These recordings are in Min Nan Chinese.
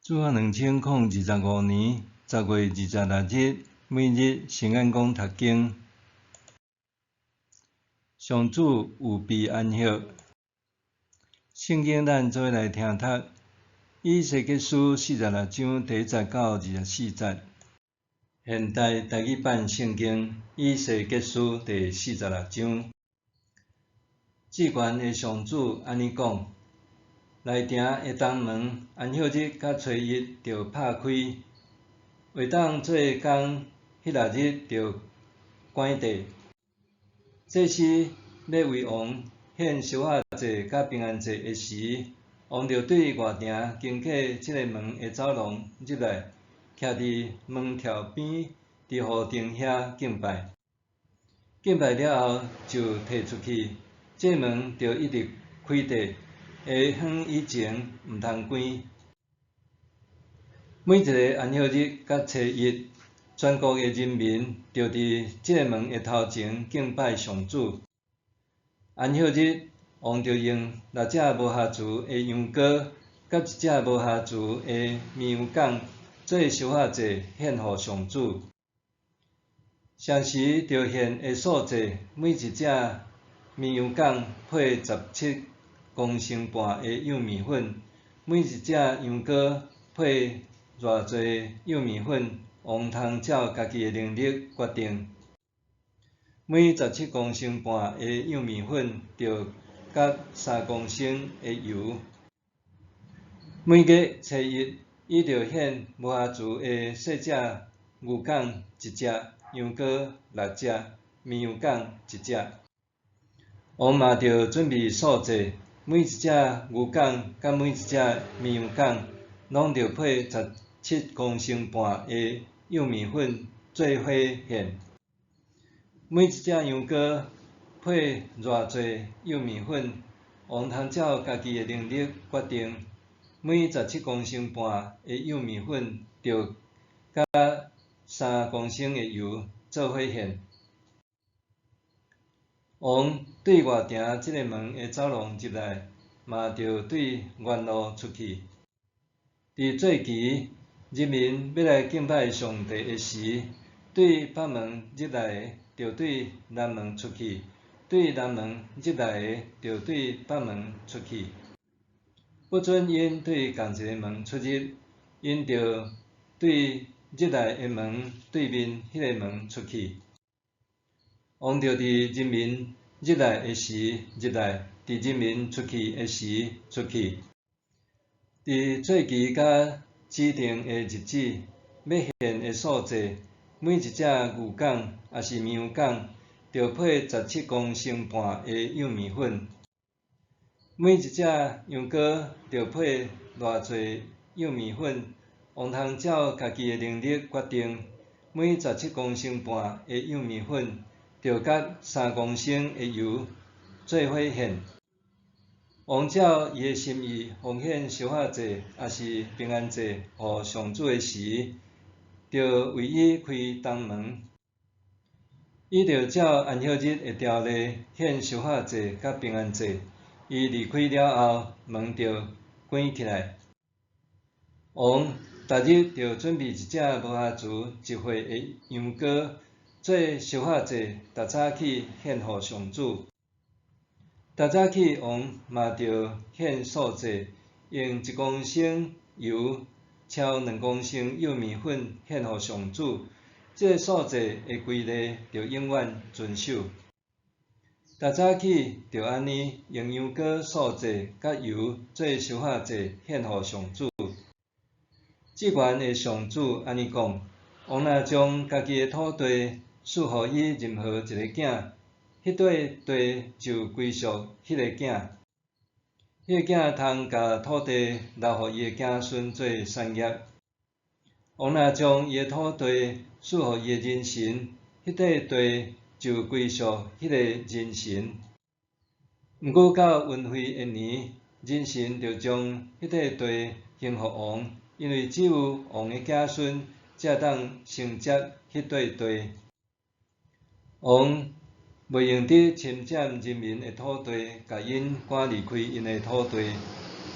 主後2025年10月26日，每日聖安講讀經。上主預備安息。聖經咱做伙來聽讀，以西結書四十六章第一節到24節。現代台語版聖經以西結書第四十六章。至懸的上主按呢講：內埕的東門，安息日佮初一著拍開，會當做工彼六日著關閉。祭司欲為王獻燒化祭佮平安祭的時，王著對外埕經過這个門的走廊入來，徛佇門柱邊，佇雨燈遐敬拜。敬拜了後就退出去，這門著一直開著。下昏以前毋通關。每一个安息日佮初一，全國的人民著佇這个門的頭前敬拜上主。安息日，王著用六隻無瑕疵的羊羔，佮一隻無瑕疵的綿羊犅做燒化祭獻予上主。雙時著獻的素祭，每一隻綿羊犅配十七公升半的幼麵粉，每一隻羊羔配偌濟幼麵粉，王通照家己的能力決定。每十七公升半的幼麵粉，著佮3公升的油。每月初一，伊著獻無瑕疵的細隻牛犅一隻，羊羔六隻，綿羊犅一隻。王嘛著準備素祭，每一隻牛犅佮每一隻綿羊犅，攏著配十七公升半的幼麵粉做伙獻。每一隻羊羔配偌濟幼麵粉，王通照家己的能力決定。每十七公升半的幼麵粉，著佮3公升的油做伙獻。王對外埕這个門的走廊入來，嘛著對原路出去。佇節期，人民欲來敬拜上帝的時，對北門入來的，著對南門出去；對南門入來的，著對北門出去。不准𪜶對仝一个門出入，𪜶著對入來的門對面彼个門出去。王著佇人民入來的時入來，佇人民出去的時出去。佇節期佮指定的日子，欲獻的素祭，每一隻牛犅抑是綿羊犅，著配十七公升半的幼麵粉；每一隻羊羔著配偌濟幼麵粉，王通照家己的能力決定。每十七公升半的幼麵粉，著佮三公升的油做伙獻。王照伊的心意奉獻燒化祭，抑是平安祭予上主的時，著為伊開東門。伊著照安息日的條例獻燒化祭佮平安祭。伊離開了後，門著關起來。王逐日著準備一隻無瑕疵一歲的羊羔，做燒化祭，逐早起獻予上主。逐早起王嘛著獻素祭，用一公升油澆2公升幼麵粉獻予上主。這个素祭的規例著永遠遵守。逐早起著按呢，用羊羔素祭佮油做燒化祭獻予上主。至懸的上主按呢講：王若將家己的土地賜予伊任何一个囝，彼塊地就歸屬彼个囝。彼个囝通共土地留予伊的子孫做產業。王若將伊的土地賜予伊的人臣，彼塊地就歸屬彼个人臣。毋過到恩惠的年，人臣著將彼塊地還予王，因為只有王的子孫才當承接彼塊地。王袂用得侵佔人民的土地，共𪜶趕離開𪜶的土地，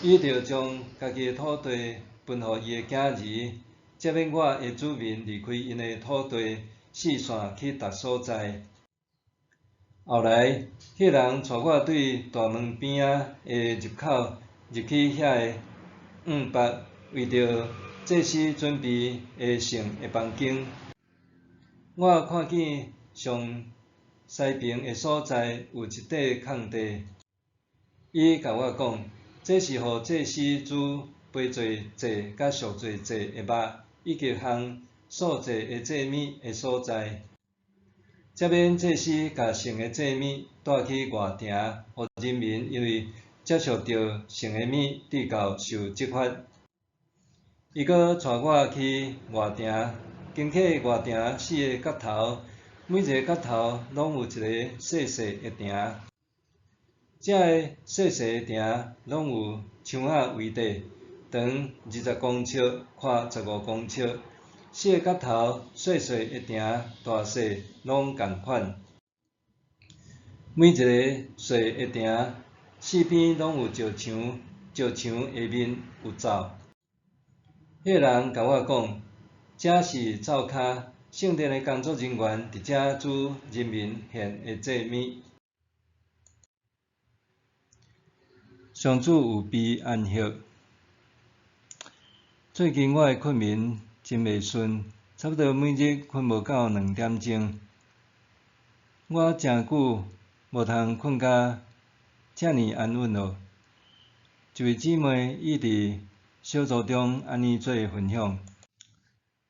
伊著將家己的土地吩予伊的囝兒，才欲我的子民離開𪜶的土地，四散去逐所在。後來，彼个人帶我對大門邊仔的入口入去遐个向北，為著祭司準備的聖的房間。我看見上西爿的所在有一塊空地。伊共我講，這是予祭司煮賠罪祭佮贖罪祭的肉，以及烘素祭的祭物的所在。才免祭司共聖的祭物帶去外埕，予人民因為接觸著聖的物，致到受責罰。伊閣帶我去外埕，經過外埕四个角頭，每一个角頭攏有一个細細的埕。這个細細的埕攏有牆仔圍底，長20公尺，寬15公尺。四个角頭細細的埕大細攏仝款。每一个細的埕四邊攏有石牆，石牆下面有灶。彼个人共我講，這是灶跤，聖殿的工作人員佇遮煮人民獻的祭物。上主預備安息。最近我的睏眠真袂順，差不多每日睏無夠2點鐘。我誠久無通睏甲遮爾安穩囉。一位姊妹伊佇小組中按呢做分享。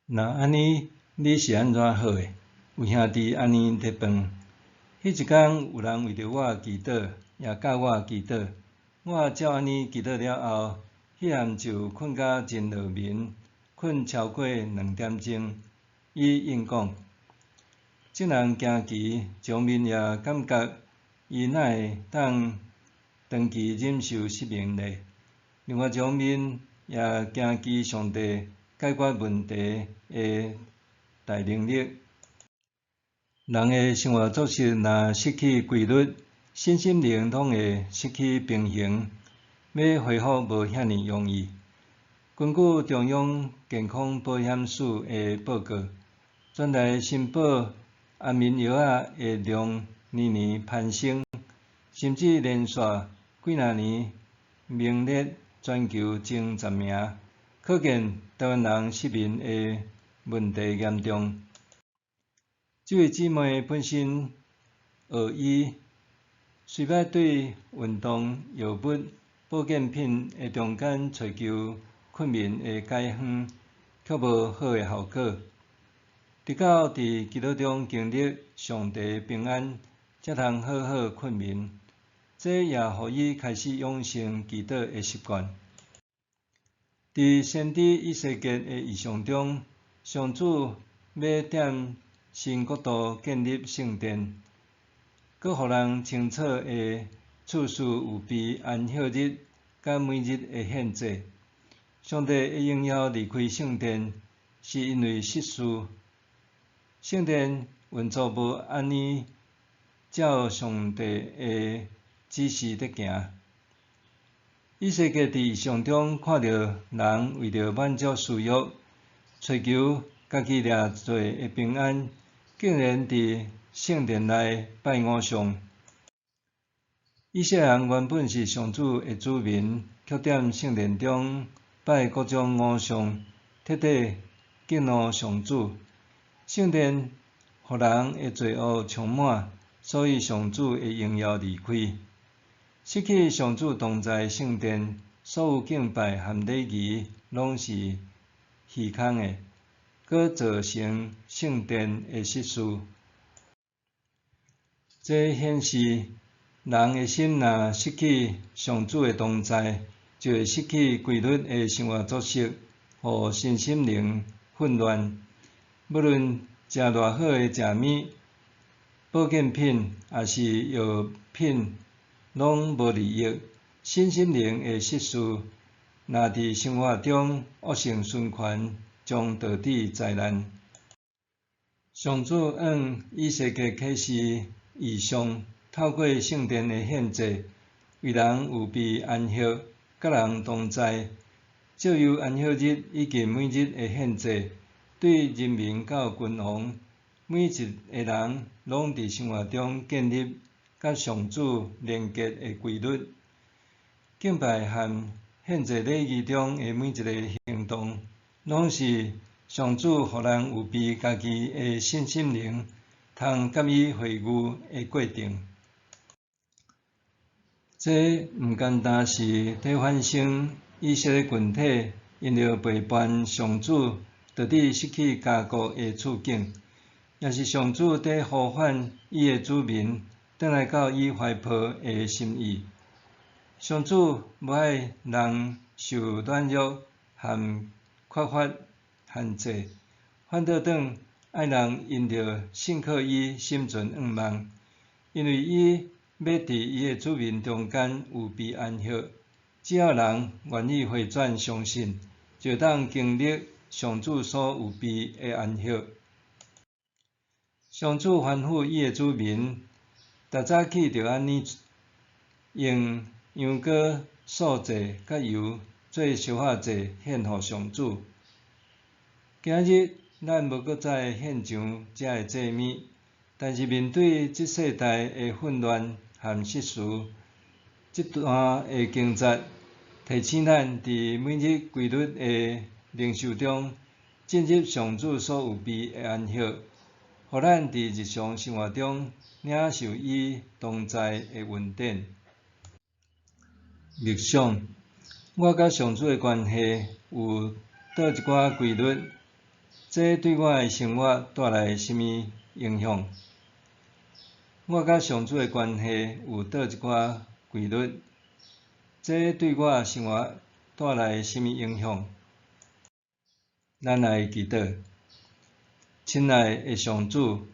若按呢，你是按怎好的？有兄弟按呢咧問。彼一工有人為著我祈禱，也教我祈禱。我照按呢祈禱了後，彼暗就睏甲真落眠，睏超過2點鐘。伊應講，眾人驚奇，張面也感覺伊哪會當長期忍受失眠咧？另外張面也驚奇上帝解決問題的大能力。人的生活作息若失去規律，身心靈攏會失去平衡，欲恢復無遐爾容易。根據中央健康保險署的報告，全台申報安眠藥仔的量年年攀升，甚至連續幾若年名列全球前10名，可見台灣人失眠的問題嚴重。這位姊妹本身學醫，雖捌對運動、藥物、保健品的中間尋求睏眠的解方，卻無好的效果。直到佇祈禱中經歷上帝平安，才通好好睏眠。這也予伊開始養成祈禱的習慣。佇先知以西結的異象中，上主欲踮新國度建立聖殿，閣予人清楚的次序預備安息日佮每日的獻祭。上帝的榮耀離開聖殿，是因為失序。聖殿運作無按呢照上帝的指示咧行。以西結佇異象中看著人為著滿足私欲，追求家己掠做的平安，竟然佇聖殿內拜偶像。以色列人原本是上主的子民，卻踮聖殿中拜各種偶像，徹底激怒上主。聖殿予人的罪惡充滿，所以上主的榮耀離開。失去上主同在的聖殿，所有敬拜和禮儀攏是虛空的，閣造成聖殿的失序。這顯示人的心若失去上主的同在，就會失去規律的生活作息，予身心靈混亂。無論食偌好的食物、保健品，抑是藥品，攏無利益。身心靈的失序，若佇生活中惡性循環，將導致災難。上主向以西結啟示異象，透過聖殿的獻祭，為人預備安息，佮人同在。藉由安息日以及每日的獻祭，對人民到君王，每一个人攏佇生活中建立佮上主連結的規律。敬拜和獻祭禮儀中的每一个行動，攏是上主予人預備家己的身心靈，通佮伊會遇的過程。這毋單單是佇反省以色列群體𪜶著背叛上主，導致失去家國的處境，也是上主佇呼喚伊的子民轉來到伊懷抱的心意。上主無愛人受軟弱和缺乏限制，反倒轉愛人因著信靠伊，心存向望，因為伊欲佇伊的子民中間預備安息。只要人願意回轉相信，就會當經歷上主所預備的安息。上主吩咐伊的子民，逐早起著按呢用羊羔素祭佮油做燒化祭獻予上主。今日咱無閣再獻上這个祭物，但是面對這世代的混亂和失序，這段的經節提醒咱佇每日規律的靈修中，進入上主所預備的安息，予咱佇日常生活中領受伊同在的恩典。默想，我佮上主的關係有佗一寡規律，這對我的生活帶來啥物影響？我佮上主的關係有佗一寡規律，這對我生活帶來啥物影響？咱來祈禱，親愛的上主，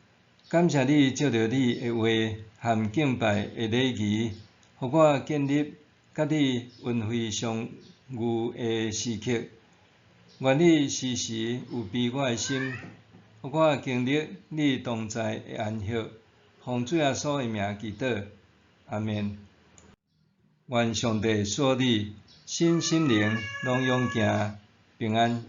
感謝你藉著你的話和敬拜的禮儀，予我建立佮你恩惠相遇的時刻。願你時時預備我的心，予我經歷你同在的安息。奉主耶穌的名祈禱，阿們。願上帝賜你身心靈攏勇健平安。